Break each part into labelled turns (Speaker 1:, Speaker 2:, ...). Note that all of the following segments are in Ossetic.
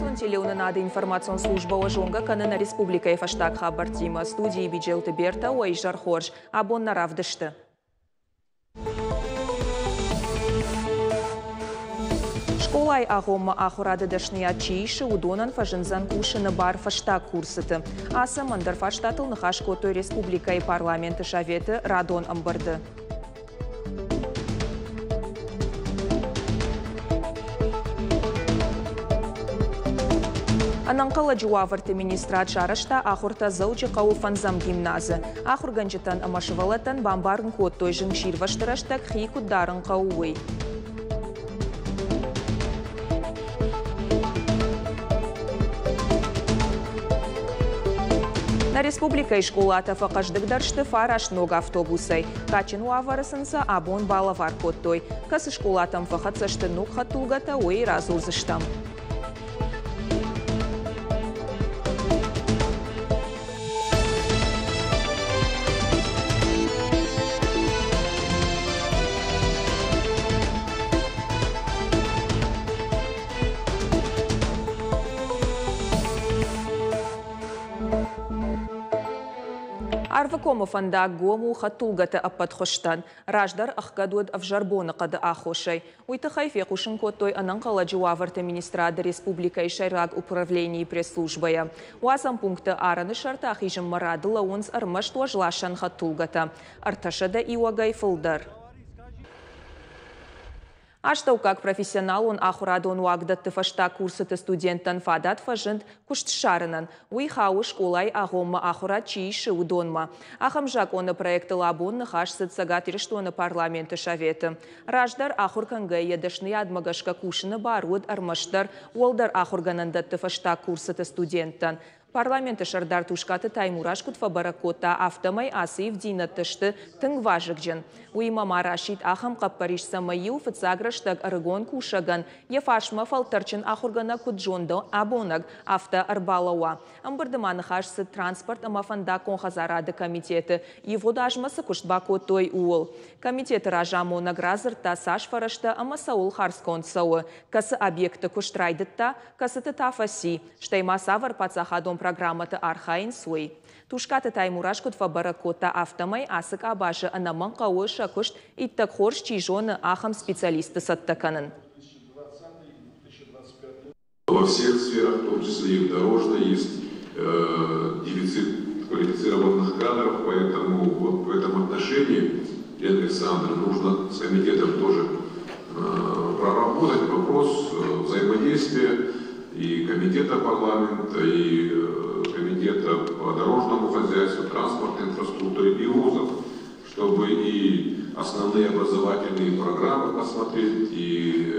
Speaker 1: Национ телеуынынады информацион службӕ уӕ зонгӕ кӕны нӕ республикӕйы фӕстаг хабӕрттимӕ. Студийы Биджелты Бертӕ, уӕ изӕр хорз. Абон нӕ равдысты. Скъолайы агъоммӕ ахуырады дӕсныйад чи исы, уыдонӕн фӕзындзӕн кусыны бар фӕстаг курсыты. Ацы ӕмӕ ӕндӕр фарстатыл ныхас кодтой республикӕйы парламенты советы радон ӕмбырды. Ӕнӕнхъӕлӕджы уавӕрты министрад сарӕзта ахуыртӕ Дзӕуджыхъӕуы фӕндзӕм гимназы. Ахуыргӕнджытӕн ӕмӕ сывӕллӕттӕн бамбарын кодтой, зынгсирвӕзты рӕстӕг хи куыд дарын хъӕуы, уый. Нӕ республикӕйы скъолатӕ фӕхъӕздыгдӕр сты фараст ног автобусӕй. Кадджын уавӕры сын сӕ абон балӕвар кодтой. Кӕцы скъолатӕм фӕхӕццӕ сты ног хӕдтулгӕтӕ, уый радзурдзыстӕм. Арвыкомы фӕндаг гом у хӕдтулгӕты ӕппӕт хуызтӕн. Раздӕр ӕхгӕд уыд ӕвзӕр боныхъӕды аххосӕй. Уый тыххӕй фехъусын кодтой Ӕнӕнхъӕлӕджы уавӕрты министрады республикӕйы сӕйраг управленийы пресс-службӕйӕ. Уадзӕн пункты арӕны сӕрты ахизынмӕ рады лӕууынц ӕрмӕст уӕзласӕн хӕдтулгӕтӕ, 300 иуӕгӕй фылдӕр. Астӕуккаг профессионалон ахуырадон уагдӕтты фӕстаг курсыты студенттӕн фадат фӕзынд куыст ссарынӕн. Уый хауы, скъолайы агъоммӕ ахуырад чи исы, уыдонмӕ. Ахӕм закъоны проектыл абон ныхас цыд Цӕгат Ирыстоны Парламенты Советы. Раздӕр ахуыр кӕнгӕйӕ йӕ дӕсныйадмӕ гӕсгӕ кусыны бар уыд ӕрмӕстдӕр уӕлдӕр ахуыргӕнӕндӕтты фӕстаг курсыты студенттӕн. Парламенты сӕрдар Тускъаты Таймураз куыд фӕбӕрӕг кодта, афтӕмӕй ацы ивддзинӕдтӕ сты тынг вазыгджын. Уыимӕ ма расидт ахӕм хъӕппӕрис, цӕмӕй-иу фыццаг рӕстӕг ӕрыгон кусӕгӕн йӕ фарсмӕ фӕлтӕрджын ахуыргӕнӕг куыд зондамонӕг, афтӕ ӕрбалӕууа. Ӕмбырды ма ныхас цыд транспорт ӕмӕ фӕндаггон хӕдзарады комитеты ивгъуыд азмӕ цы куыст бакодтой, ууыл. Комитеты разамонӕг радзырдта, цас фӕрӕзтӕ ӕмӕ цӕуыл хардзгонд цӕуы, кӕцы объекты куыст райдыдта, кӕцыты та фӕци, стӕй ма цавӕр паддзахадон программӕты архайынц, уый. Тускъаты Таймураз куыд фӕбӕрӕг кодта, афтӕмӕй ацы къабазы ӕнӕмӕнг хъӕуы сӕ куыст иттӕг хорз чи зоны, ахӕм специалистты цӕттӕ кӕнын.
Speaker 2: Во всех сферах, в том числе и в дорожной, есть дефицит квалифицированных кадров, поэтому вот в этом отношении, Лена Александровна, нужно с комитетом тоже проработать вопрос взаимодействия и комитета парламента, и комитета по дорожному хозяйству, транспортной инфраструктуре и вузов, чтобы и основные образовательные программы посмотреть, и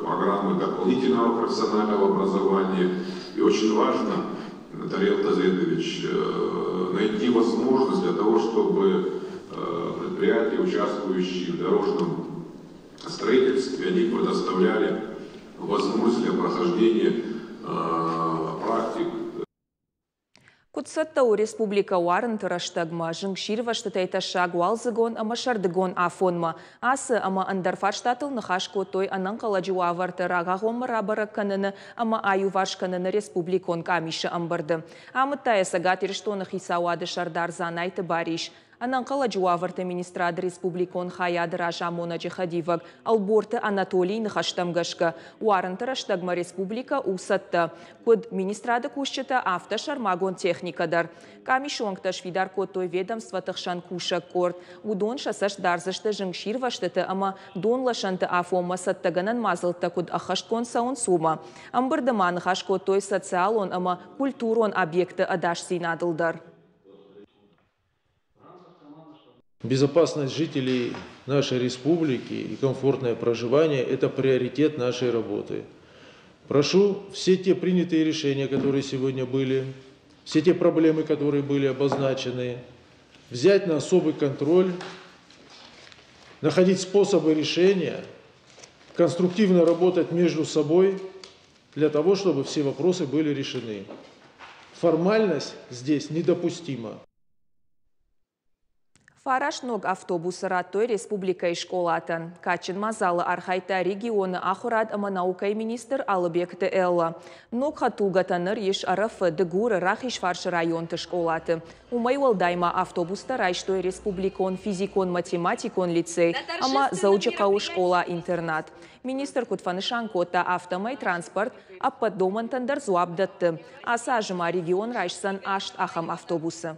Speaker 2: программы дополнительного профессионального образования. И очень важно, Тариэл Тазретович, найти возможность для того, чтобы предприятия, участвующие в дорожном строительстве, они предоставляли возможность для прохождения практик.
Speaker 1: Куыд цӕттӕ у республикӕ уарынты рӕстӕгмӕ, зынгсирвӕзтытӕй тӕссаг уалдзыгон ӕмӕ сӕрдыгон афонмӕ? Ацы ӕмӕ ӕндӕр фарстатыл ныхас кодтой ӕнӕнхъӕлӕджы уавӕрты рагагъоммӕ рабӕрӕг кӕныны ӕмӕ аиуварс кӕныны республикон къамисы ӕмбырды. Амыдта йӕ Цӕгат Ирыстоны хицауады сӕрдар Дзанайты Барис. Ӕнӕнхъӕлӕджы уавӕрты министрады республикон хайады разамонӕджы хӕдивӕг Ӕлборты Анатолийы ныхӕстӕм гӕсгӕ, уарынты рӕстӕгмӕ республикӕ у цӕттӕ. Куыд министрады кусджытӕ, афтӕ сӕрмагонд техникӕ дӕр. Къамисы уӕнгтӕ сфидар кодтой ведомствоты хсӕн кусӕг къорд. Уыдон сӕ цӕст дардзысты зынгсирвӕзтыты ӕмӕ донласӕнты афонмӕ цӕттӕгӕнӕн мадзӕлттӕ куыд ӕххӕстгонд цӕуынц, уымӕ. Ӕмбырды ма ныхас кодтой социалон ӕмӕ культурон объектты ӕдасдзинадыл дӕр.
Speaker 3: Безопасность жителей нашей республики и комфортное проживание – это приоритет нашей работы. Прошу все те принятые решения, которые сегодня были, все те проблемы, которые были обозначены, взять на особый контроль, находить способы решения, конструктивно работать между собой для того, чтобы все вопросы были решены. Формальность здесь недопустима.
Speaker 1: Фараст ног автобусы радтой республикӕйы скъолатӕн. Кадджын мадзалы архайдта регионы ахуырад ӕмӕ наукӕйы министр Алыбегты Эллӕ. Ног хӕдтулгӕтӕ ныр ис Ӕрӕфы, Дыгуры, Рахизфарсы районты скъолаты. Уымӕй уӕлдай ма автобустӕ райстой республикон физикон-математикон лицей ӕмӕ Дзӕуджыхъӕуы скъола-интернат. Министр куыд фӕнысан кодта, афтӕмӕй транспорт ӕппӕт домӕнтӕн дӕр дзуапп дӕтты. Ацы азы ма регион райсдзӕн аст ахӕм автобусы.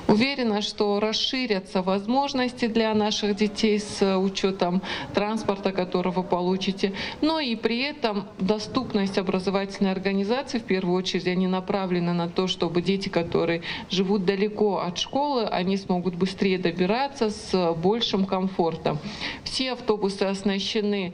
Speaker 4: Уверена, что расширятся возможности для наших детей с учетом транспорта, который вы получите. Но и при этом доступность образовательной организации, в первую очередь, они направлены на то, чтобы дети, которые живут далеко от школы, они смогут быстрее добираться с большим комфортом. Все автобусы оснащены,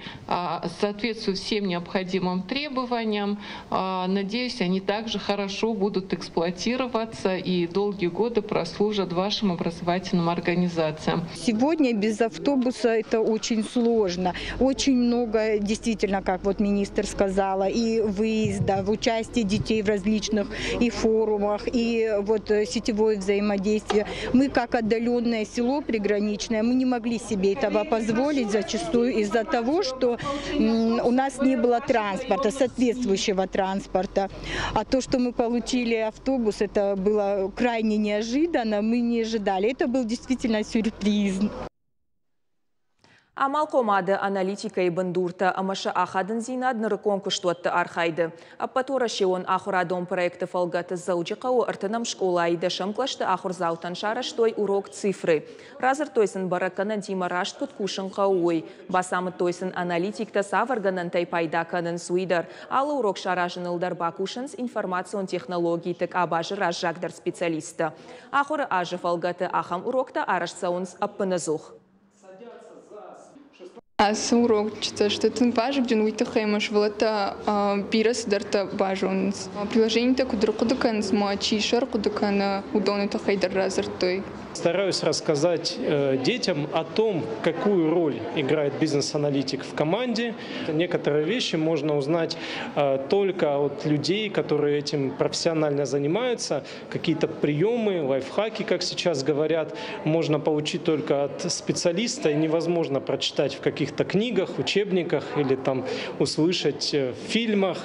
Speaker 4: соответствуют всем необходимым требованиям. Надеюсь, они также хорошо будут эксплуатироваться и долгие годы прослужат вашим образовательным организациям.
Speaker 5: Сегодня без автобуса это очень сложно. Очень много, действительно, как вот министр сказала, и выездов, участие детей в различных и форумах, и вот сетевое взаимодействие. Мы, как отдаленное село приграничное, мы не могли себе этого позволить зачастую из-за того, что у нас не было транспорта, соответствующего транспорта. А то, что мы получили автобус, это было крайне неожиданно. Мы не ожидали. Это был действительно сюрприз.
Speaker 1: Амалхъомады аналитикӕйы бындуртӕ ӕмӕ сӕ ахадындзинад нырыккон куыстуӕтты архайды. Ӕппӕтуӕрӕсеон ахуырадон проекты фӕлгӕты Дзӕуджыхъӕуы ӕртынӕм скъолайы дӕсӕм кълӕсты ахуырдзаутӕн сарӕзтой урок цифры. Радзырдтой сын, бӕрӕггӕнӕнтимӕ раст куыд кусын хъӕуы, уый. Бацамыдтой сын, аналитиктӕ цавӕр гӕнӕнтӕй пайда кӕнынц, уый дӕр. Алы урок саразыныл дӕр бакусынц информацион технологиты къабазы раззагдӕр специалисттӕ. Ахуыры азы фӕлгӕты ахӕм уроктӕ арӕзт цӕуынц ӕппынӕдзух.
Speaker 6: Ацы урочытӕ сты тынг вазыгджын, уый тыххӕй ӕмӕ сывӕллӕттӕ бирӕ цыдӕртӕ базонынц. Приложениетӕ куыд ӕрхъуыды кӕнынц ӕмӕ чи сӕ ӕрхъуыды кӕны, уыдоны тыххӕй дӕр радзырдтой.
Speaker 7: Стараюсь рассказать детям о том, какую роль играет бизнес-аналитик в команде. Некоторые вещи можно узнать только от людей, которые этим профессионально занимаются. Какие-то приемы, лайфхаки, как сейчас говорят, можно получить только от специалиста. И невозможно прочитать в каких-то книгах, учебниках или там услышать в фильмах.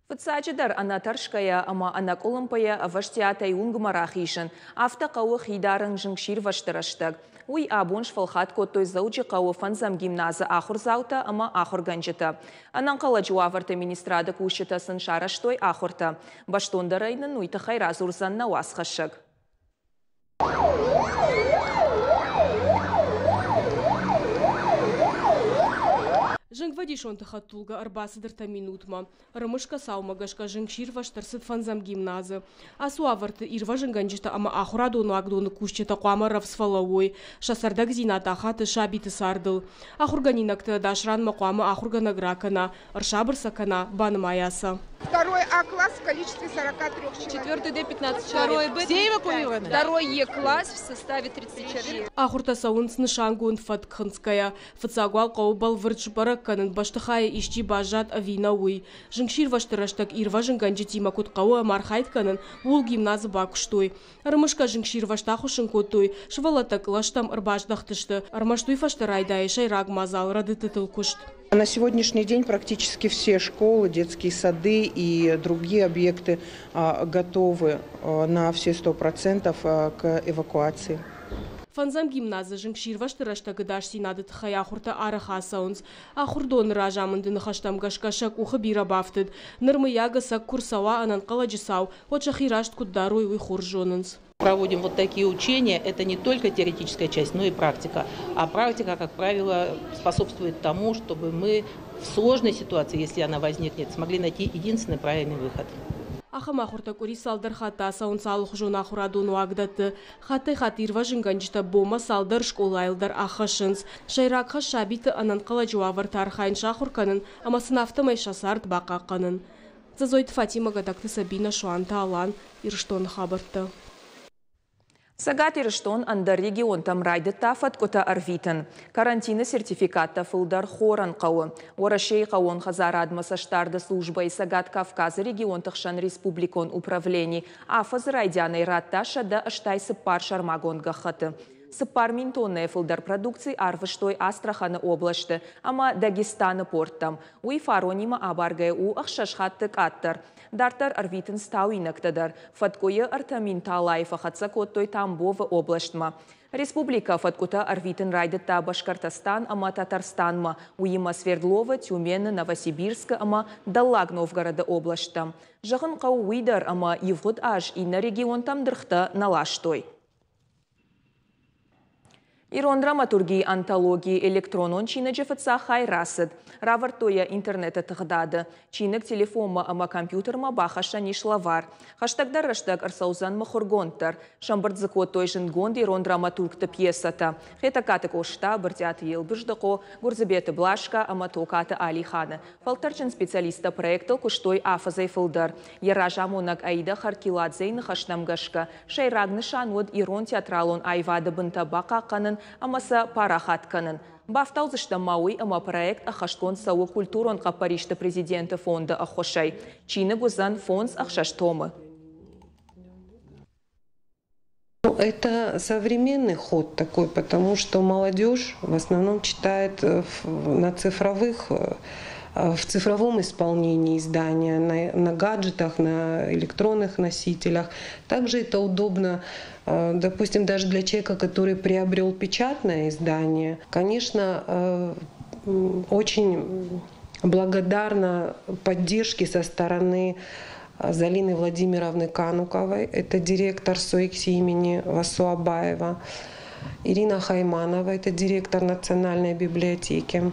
Speaker 1: Фыццаджыдӕр ӕнӕтӕрсгӕйӕ ӕмӕ ӕнӕкъуылымпыйӕ ӕвӕстиатӕй уынгмӕ рахизын. Афтӕ хъӕуы хи дарын зынгсирвӕзты рӕстӕг. Уый абон сфӕлхатт кодтой Дзӕуджыхъӕуы фӕндзӕм гимназы ахуырдзаутӕ ӕмӕ ахуыргӕнджытӕ. Ӕнӕнхъӕлӕджы уавӕрты министрады кусджытӕ сын сарӕзтой ахуыртӕ. Бӕстондӕрӕй нын уый тыххӕй радзурдзӕн нӕ уацхӕссӕг.
Speaker 8: Зынгвӕдисонты хӕдтулгӕ ӕрбацыд ӕртӕ минутмӕ. Ӕрымысгӕ цаумӕ гӕсгӕ зынгсирвӕзт ӕрцыд фӕндзӕм гимназы. Ацы уавӕрты ирвӕзынгӕнджытӕ ӕмӕ ахуырадон уагдоны кусджытӕ хъуамӕ рӕвдз фӕлӕууой. Сӕ цӕрдӕгдзинад ахаты сабиты цардыл. Ахуыргӕнинӕгты ӕдас ранмӕ хъуамӕ ахуыргӕнӕг ракӕна, ӕрсабыр сӕ кӕна, банымайа сӕ.
Speaker 9: Второй А класс в количестве 43 человек.
Speaker 10: Четвертый Д 15 человек.
Speaker 9: Второй Б.
Speaker 10: Все эвакуированы?
Speaker 9: Второй Е класс в составе 30 человек.
Speaker 8: Ахуыртӕ цӕуынц нысангонд фӕтк хынцгӕйӕ. Фыццаг уал хъӕуы бӕлвырд сбӕрӕг кӕнын, бӕстыхайы исчи баззад ӕви нӕ, уый. Зынгсирвӕзты рӕстӕг ирвӕзынгӕнджытимӕ куыд хъӕуы ӕмархайд кӕнын, ууыл гимназы бакуыстой. Ӕрымысгӕ зынгсирвӕзт ахуыссын кодтой, сывӕллӕттӕ кълӕстӕм ӕрбаздӕхтысты. Ӕрмӕст уый фӕстӕ райдайы сӕйраг мадзал рӕдыдтытыл куыст.
Speaker 11: На сегодняшний день практически все школы, детские сады и другие объекты готовы на все 100% к эвакуации.
Speaker 8: Фӕндзӕм гимназы зынгсирвӕзты рӕстӕг ӕдасдзинады тыххӕй ахуыртӕ арӕх ацӕуынц. Ахуырдоны разамынды ныхӕстӕм гӕсгӕ сӕ къухы бирӕ бафтыд. Ныр мыййаг ӕцӕг куы рцӕуа ӕнӕнхъӕлӕджы цау, уӕд сӕхи раст куыд дарой, уый хорз зонынц.
Speaker 12: Проводим вот такие учения. Это не только теоретическая часть, но и практика. А практика, как правило, способствует тому, чтобы мы в сложной ситуации, если она возникнет, смогли найти единственный правильный выход.
Speaker 8: Ахӕм ахуыртӕ къуыри цалдӕр хатты ацӕуынц алыхуызон ахуырадон уагдӕтты. Хаттӕй-хатт ирвӕзынгӕнджытӕ бонмӕ цалдӕр скъолайыл дӕр ӕххӕссынц. Сӕйраг хӕс сабиты ӕнӕнхъӕлӕджы уавӕрты архайын сахуыр кӕнын ӕмӕ сын афтӕмӕй сӕ цард бахъахъхъӕнын. Дзӕдзойты Фатимӕ, Гӕдӕгты Сабинӕ, Суанты Алан, Ирыстоны хабӕрттӕ.
Speaker 1: Цӕгат Ирыстон ӕндӕр регионтӕм райдыдта фӕткъуытӕ ӕрвитын. Карантины сертификаттӕ фылдӕр хорӕн хъӕуы. Уӕрӕсейы хъӕууон хӕдзарадмӕ цӕстдарды службӕйы Цӕгат Кавказы регионты хсӕн республикон управлени афӕдзы райдианӕй радта 184 сӕрмагонд гӕххӕтты. 4000 тоннӕйӕ фылдӕр продукци арвыстой Астраханы областы ӕмӕ Дагестаны порттӕм. Уый фаронимӕ абаргӕйӕ у ӕхсӕз хатты къаддӕр. Дарддӕр ӕрвитынц тауинӕгтӕ дӕр. Фӕткъуыйы 3000 талайы фӕхӕццӕ кодтой Тамбовы облӕстмӕ. Республикӕ фӕткъуытӕ ӕрвитын райдыдта Башкортостан ӕмӕ Татарстанмӕ, уыимӕ Свердловы, Тюмены, Новосибирскы ӕмӕ Дӕллаг Новгороды облӕсттӕм. Зӕгъын хъӕуы уый дӕр, ӕмӕ ивгъуыд аз иннӕ регионтӕм дыргътӕ нӕ ластой. Ирон драматургийы антологийы электронон чиныджы фыццаг хай рацыд. Равӕрдтой йӕ интернеты тыгъдады. Чиныг телефонмӕ ӕмӕ компьютермӕ бахӕссӕн ис лӕвар. Хӕстӕгдӕр рӕстӕг ӕрцӕудзӕн мыхуыргонд дӕр. Сӕмбырд дзы кодтой зындгонд ирон драматургты пьесӕтӕ. Хетӕгкаты Къоста, Брытъиаты Елбыздыхъо, Гуырдзыбеты Блашка ӕмӕ Токаты Алиханы. Фӕлтӕрджын специалисттӕ проектыл куыстой афӕдзӕй фылдӕр. Йӕ разамонӕг Аида Харкиладзейы ныхӕстӕм гӕсгӕ, сӕйраг нысан уыд ирон театралон аивады бынтӕ бахъахъхъӕнын ӕмӕ сӕ парахат кӕнын. Бафтаудзыстӕм ма уый, ӕмӕ проект ӕххӕстгонд цӕуы культурон хъӕппӕристы президенты фонды ӕххуысӕй. Чиныг уыдзӕн фондз-ӕхсӕз томы.
Speaker 13: Это современный ход такой, потому что молодежь в основном читает на цифровых в цифровом исполнении издания, на гаджетах, на электронных носителях. Также это удобно, допустим, даже для человека, который приобрел печатное издание. Конечно, очень благодарна поддержке со стороны Залины Владимировны Кануковой, это директор СОИКСИ имени Васо Абаева, Ирина Хайманова, это директор Национальной библиотеки,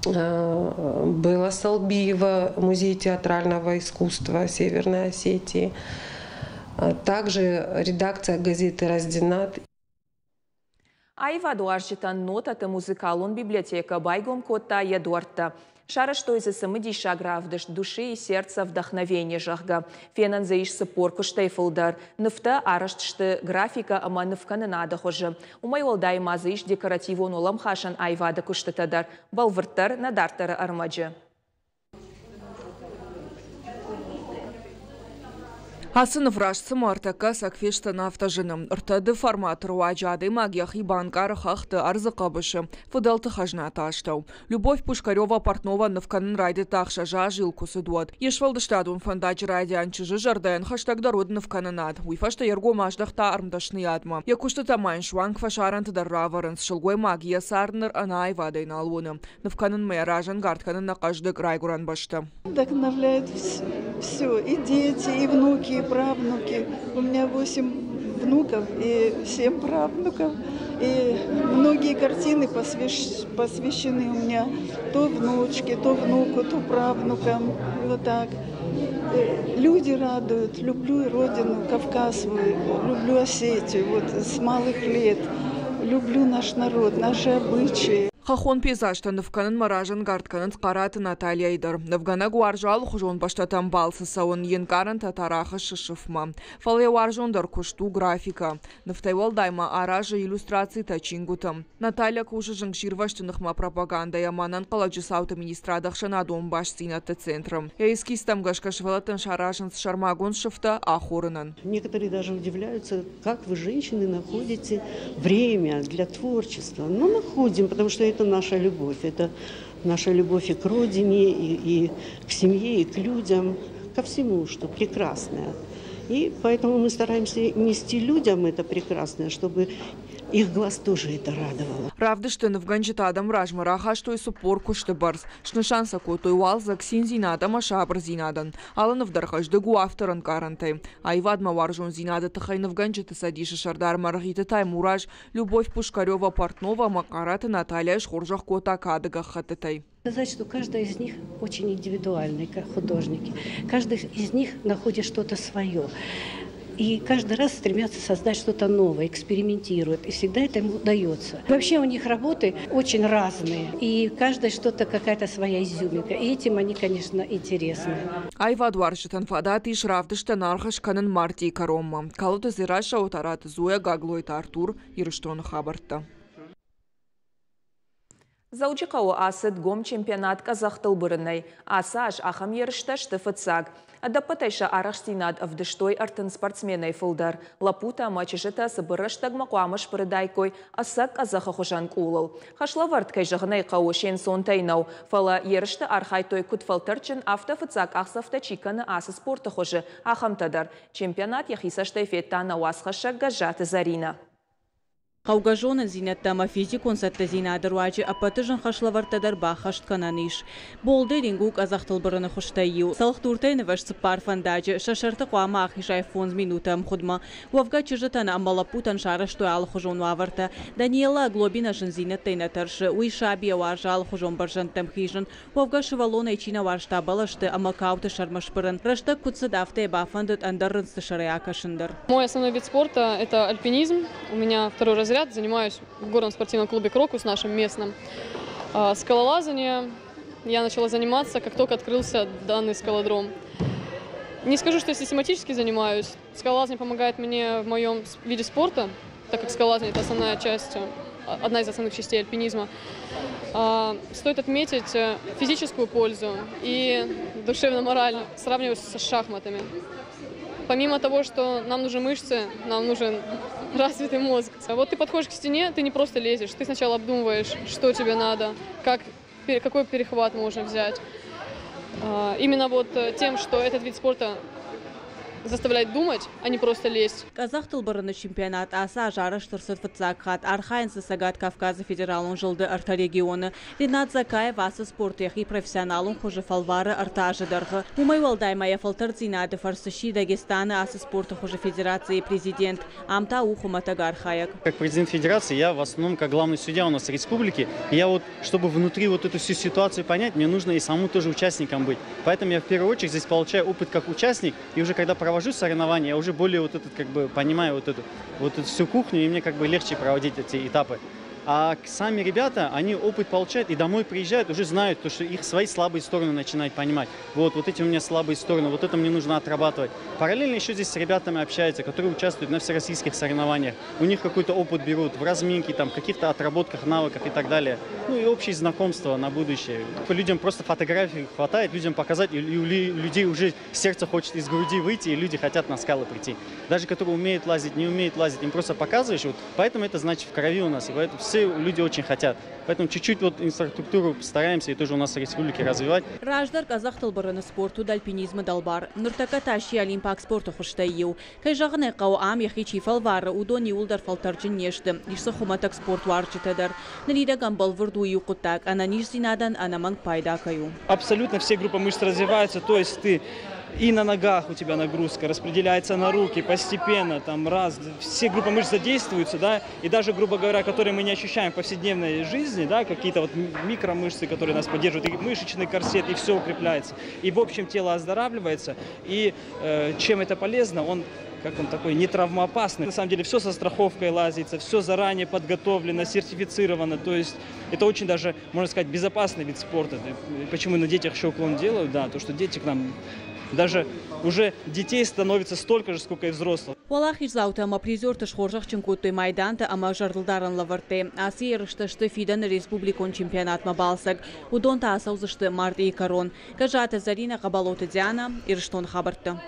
Speaker 13: Белла Салбиева, Музей театрального искусства Северной Осетии, также редакция газеты «Растдзинад».
Speaker 1: Аивадуарзджытӕн нотӕты музыкалон библиотекӕ байгом кодта йӕ дуӕрттӕ. Сарӕзтой дзы цымыдисаг равдыст «Души и сердца вдохновение», зӕгъгӕ. Фенӕн дзы ис 40 куыстӕй фылдӕр. Нывтӕ арӕзт сты графикӕ ӕмӕ нывкӕнынады хуызы. Уымӕй уӕлдай ма дзы ис декоративон уӕлӕмхасӕн аивады куыстытӕ дӕр. Бӕлвырддӕр нӕ дарддӕры ӕрмӕджы.
Speaker 14: Ацы ныв раст цыма ӕртӕккӕ цӕг фестӕн, афтӕ зыны. Ӕртӕ форматы руаджы адӕймаг йӕхи банкъары хӕхты, ӕрдзы хъӕбысы, фыдӕлты хӕзнаты астӕу. Любовь Пушкарева-Портнова ныв кӕнын райдыдта 6 азы йыл куы цыд, уӕд. Йе сфӕлдыстадон фӕндаджы райдиан чызджы зӕрдӕйӕн хӕстӕгдӕр уыд нывкӕнынад. Уый фӕстӕ йе ргом аздӕхта ӕрмдӕсныйадмӕ. Йӕ куыстытӕ ма йын суанг фӕсарӕнты дӕр равӕрынц. Сылгоймаг йӕ цард ныр ӕнӕ аивадӕй нал уыны. Ныв кӕнынмӕ йӕ разӕнгард кӕны нӕ хъӕздыг райгуырӕн бӕстӕ.
Speaker 15: Вдохновляет все, и дети, и внуки, и правнуки. У меня 8 внуков и 7 правнуков. И многие картины посвящены у меня то внучке, то внуку, то правнукам. И вот так. Люди радуют. Люблю родину, Кавказ свой, люблю Осетию вот с малых лет. Люблю наш народ, наши обычаи.
Speaker 14: Хӕххон пейзажтӕ ныв кӕнынмӕ разӕнгард кӕнынц Хъараты Натальяйы дӕр. Нывгӕнӕг уарзы алыхуызон бӕстӕтӕм балцы цӕуын, йе нкъарӕнтӕ та рахӕссы сыфмӕ. Фӕлӕ йӕ уарзондӕр куыст у графикӕ. Нывтӕй уӕлдай ма аразы иллюстрацитӕ чингуытӕм. Наталья кусы зынгсирвӕзты ныхмӕ пропагандӕйы ӕмӕ ӕнӕнхъӕлӕджы цауты министрады ӕхсӕнадон бастдзинӕдты центры. Йӕ эскизтӕм гӕсгӕ сывӕллӕттӕн саразынц сӕрмагонд сыфтӕ ахорынӕн.
Speaker 16: Некоторые даже удивляются, как вы, женщины, находите время для творчества. Ну, находим, потому что это наша любовь. Это наша любовь и к родине, и к семье, и к людям, ко всему, что прекрасное. И поэтому мы стараемся нести людям это прекрасное, чтобы их глаз тоже это радовало.
Speaker 14: Равдысты нывгӕнджытӕ адӕмы размӕ рахастой 40 куысты бӕрц. Снысан сӕ кодтой уалдзӕг, циндзинад ӕмӕ сабырдзинадӕн. Алы ныв дӕр хъӕздыг у авторы ӕнкъарӕнтӕй. Аивадмӕ уарзондзинады тыххӕй нывгӕнджыты цӕдисы сӕрдар Мӕргъиты Таймураз Любовь Пушкарева-Портнова ӕмӕ Хъараты Натальяйы схорзӕх кодта кады гӕххӕттытӕй.
Speaker 17: Сказать, что каждая из них очень индивидуальный, как художники. Каждый из них находит что-то свое. И каждый раз стремятся создать что-то новое, экспериментируют. И всегда это им удается. Вообще у них работы очень разные. И каждая что-то, какая-то своя изюминка. И этим они, конечно, интересны.
Speaker 14: Аивадуарзджытӕн фадат ис равдыстӕн аргъ скӕнын мартъийы кӕронмӕ. Калоты Дзерассӕ, Отараты Зоя, Гаглойты Артур, Ирыстоны хабӕрттӕ.
Speaker 1: Дзӕуджыхъӕуы ацыд гом чемпионат къӕдзӕхтыл бырынӕй. Ацы аз ахӕм ерыстӕ сты фыццаг. Ӕдӕппӕтӕй сӕ арӕхстдзинад ӕвдыстой 30 спортсменӕй фылдӕр. Лӕппутӕ ӕмӕ чызджытӕ цыбыр рӕстӕгмӕ хъуамӕ сбырыдаиккой ӕцӕг къӕдзӕхы хуызӕн къулыл. Хӕслӕвӕрд, кӕй зӕгъын ӕй хъӕуы, се нцонтӕй нӕу, фӕлӕ ерысты архайдтой куыд фӕлтӕрдджын, афтӕ фыццаг къахдзӕфтӕ чи кӕны ацы спорты хуызы, ахӕмтӕ дӕр. Чемпионат йӕхи цӕстӕй федта нӕ уацхӕссӕг Гӕззаты Зӕринӕ.
Speaker 18: Хъӕугӕ зонындзинӕдтӕ ӕмӕ физикон цӕттӕдзинады руаджы ӕппӕты зын хӕслӕвӕрдтӕ дӕр баххӕст кӕнӕн ис. Болдеринг у къӕдзӕхтыл бырыны хуызтӕй иу. Цӕлхдуртӕй нывӕзт цыппар фӕндаджы, сӕ сӕрты хъуамӕ ахизай фондз минуты ӕмгъуыдмӕ. Уӕвгӕ чызджытӕн ӕмӕ лӕппутӕн сарӕзтой алыхуызон уавӕртӕ. Даниэла Оглобина зындзинӕдтӕй нӕ тӕрсы, уый сабийӕ уарзы алыхуызон бӕрзӕндтӕм хизын. Уӕвгӕ сывӕллонӕй чи нӕ уарзта бӕлӕсты ӕмӕ кауты сӕрмӕ сбырын, рӕстӕг куыд цыд, афтӕ йӕ бафӕндыд ӕндӕр рындзты сӕрӕй акӕсын дӕр.
Speaker 10: Мой основной вид спорта – это альпинизм. У меня второй разряд, занимаюсь в горном спортивном клубе «Крокус» нашем местном. Скалолазание я начала заниматься, как только открылся данный скалодром. Не скажу, что я систематически занимаюсь. Скалолазание помогает мне в моем виде спорта, так как скалолазание – это основная часть, одна из основных частей альпинизма. Стоит отметить физическую пользу и душевно-моральную, сравнивать с шахматами. Помимо того, что нам нужны мышцы, нам нужен развитый мозг. Вот ты подходишь к стене, ты не просто лезешь, ты сначала обдумываешь, что тебе надо, как, какой перехват можно взять. Именно вот тем, что этот вид спорта заставляет думать, а не просто лезть.
Speaker 18: Къӕдзӕхтыл бырыны чемпионат ацы аз арӕзт ӕрцыд фыццаг хатт. Архайынц дзы Цӕгат Кавказы федералон зылды ӕртӕ регионы. Ренат Закаев ацы спорты йӕхи профессионалон хуызы фӕлвары ӕртӕ азы дӕргъы. Уымӕй уӕлдай ма йӕ фӕлтӕрддзинады фӕрцы сси Дагестаны ацы спорты хуызы федерацийы президент. Ам та у хуымӕтӕг архайӕг.
Speaker 19: Как президент федерации я в основном как главный судья у нас в республике. Я вот, чтобы внутри вот эту всю ситуацию понять, мне нужно и самому тоже участником быть. Поэтому я в первую очередь здесь получаю опыт как участник, и уже когда провожу соревнования, я уже более вот этот как бы понимаю вот эту всю кухню, и мне как бы легче проводить эти этапы. А сами ребята, они опыт получают и домой приезжают, уже знают, то, что их свои слабые стороны начинают понимать. Вот, вот эти у меня слабые стороны, вот это мне нужно отрабатывать. Параллельно еще здесь с ребятами общаются, которые участвуют на всероссийских соревнованиях. У них какой-то опыт берут в разминке, там, каких-то отработках навыков и так далее. Ну и общие знакомства на будущее. Людям просто фотографий хватает, людям показать, и у людей уже сердце хочет из груди выйти, и люди хотят на скалы прийти. Даже которые умеют лазить, не умеют лазить, им просто показываешь, вот, поэтому это значит в крови у нас, и поэтому все люди очень хотят. Поэтому чуть-чуть вот инфраструктуру стараемся и тоже у нас в республике развивать.
Speaker 18: Раздӕр къӕдзӕхтыл бырыны спорт уыд альпинизмы дӕлбар. Ныртӕккӕ та сси олимпаг спорты хуызтӕй иу. Кӕй зӕгъын ӕй хъӕуы, ам йӕхи чи фӕлвары, уыдон иууылдӕр фӕлтӕрджын не сты. Ис дзы хуымӕтӕг спортуарзджытӕ дӕр. Ныридӕгӕн бӕлвырд у иу хъуыддаг, ӕнӕниздзинадӕн ӕнӕмӕнг пайда кӕй у.
Speaker 20: Абсолютно все группы мышц развиваются, то есть ты и на ногах у тебя нагрузка распределяется на руки постепенно, там раз, все группы мышц задействуются, да, и даже, грубо говоря, которые мы не ощущаем в повседневной жизни, да, какие-то вот микромышцы, которые нас поддерживают, и мышечный корсет, и все укрепляется. И в общем тело оздоравливается, и чем это полезно, он как он такой не травмоопасный. На самом деле все со страховкой лазится, все заранее подготовлено, сертифицировано. То есть это очень даже, можно сказать, безопасный вид спорта. Почему на детях еще уклон делают, да, то что дети к нам даже уже детей становится столько же, сколько и взрослых.
Speaker 18: Уӕлахиздзаутӕ ӕмӕ призерты схорзӕхджын кодтой майдантӕ ӕмӕ зӕрдылдарӕн лӕвӕрттӕй. Ацы ерыстӕ сты фидӕны республикон чемпионатмӕ балцӕг. Уыдон та ацӕудзысты мартъийы кӕрон. Гӕззаты Зӕринӕ, Хъӕбӕлоты Диана, Ирыстоны хабӕрттӕ.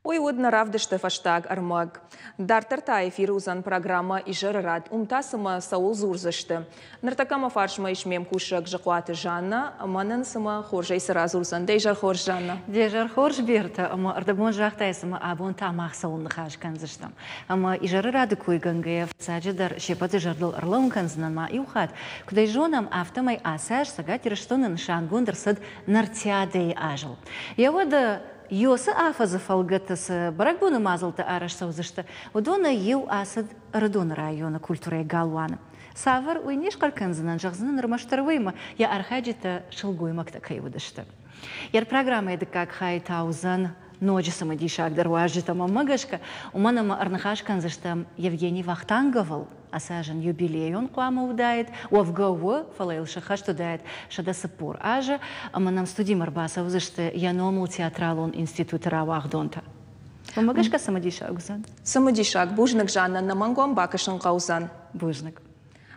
Speaker 1: Уый уыд нӕ равдысты фӕстаг ӕрмӕг. Дарддӕр та эфиры уыдзӕн программӕ «Изӕры рад». Уым та цымӕ цӕуыл дзурдзысты? Ныртӕккӕ мӕ фарсмӕ ис ме мкусӕг Зыхъуаты Жанна, ӕмӕ нын цымӕ хорзӕй цы радзурдзӕн? Де изӕр хорз, Жанна.
Speaker 21: Де изӕр хорз, Берта, ӕмӕ ӕрдӕбон загътай, цымӕ абон та мах цӕуыл ныхас кӕндзыстӕм. Ӕмӕ изӕры рады койгӕнгӕйӕ фыццаджыдӕр се ппӕты зӕрдыл ӕрлӕууын кӕндзынӕн ма иу хатт. Куыд ӕй зонӕм, афтӕмӕй ацы аз Цӕгат Ирыстоны нысангонд ӕрцыд Нартиадӕйы азыл. Йӕ уӕдӕ Йосы афӕдзы фӕлгӕты цы бӕрӕгбоны мадзӕлттӕ арӕзт цӕудзысты, уыдонӕй иу ацыд Ӕрыдоны районы культурӕйы галуаны. Цавӕр, уый не схъӕр кӕндзынӕн, зӕгъдзынӕн ӕрмӕстдӕр уыимӕ, йӕ архайджытӕ сылгоймӕгтӕ кӕй уыдысты. Йӕ программӕйы дыккаг хайы та уыдзӕн ноджы цымыдисагдӕр уазджытӕ мӕнмӕ гӕсгӕ, уымӕн ӕмӕ ӕрныхас кӕндзыстӕм Евгений Вахтанговыл, ацы аз ын юбилейон хъуамӕ уыдаид, уӕвгӕ у, фӕлӕ йыл сӕххӕст уыдаид 140 азы, ӕмӕ нӕм студимӕ ӕрбацӕудзысты йӕ номыл театралон институты рауагъдонтӕ. Уымӕ гӕсгӕ цымыдисаг уыдзӕн.
Speaker 1: Цымыдисаг. Бузныг, Жаннӕ, ӕнӕмӕнг уӕм бакӕсын хъӕудзӕн.
Speaker 21: Бузныг.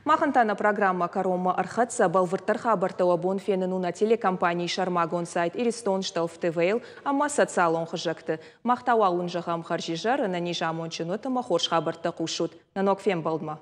Speaker 1: Махӕн та нӕ программӕ кӕронмӕ ӕрхӕццӕ. Бӕлвырддӕр хабӕрттӕ уӕ бон фенын у нӕ телекомпанийы сӕрмагонд сайт Иристон Стълф ТВ-йыл ӕмӕ социалон хызӕгты. Мах та уал уын зӕгъӕм хӕрзизӕр, ӕнӕниз амондджын ут ӕмӕ хорз хабӕрттӕ хъусут. Нӕ ног фембӕлдмӕ!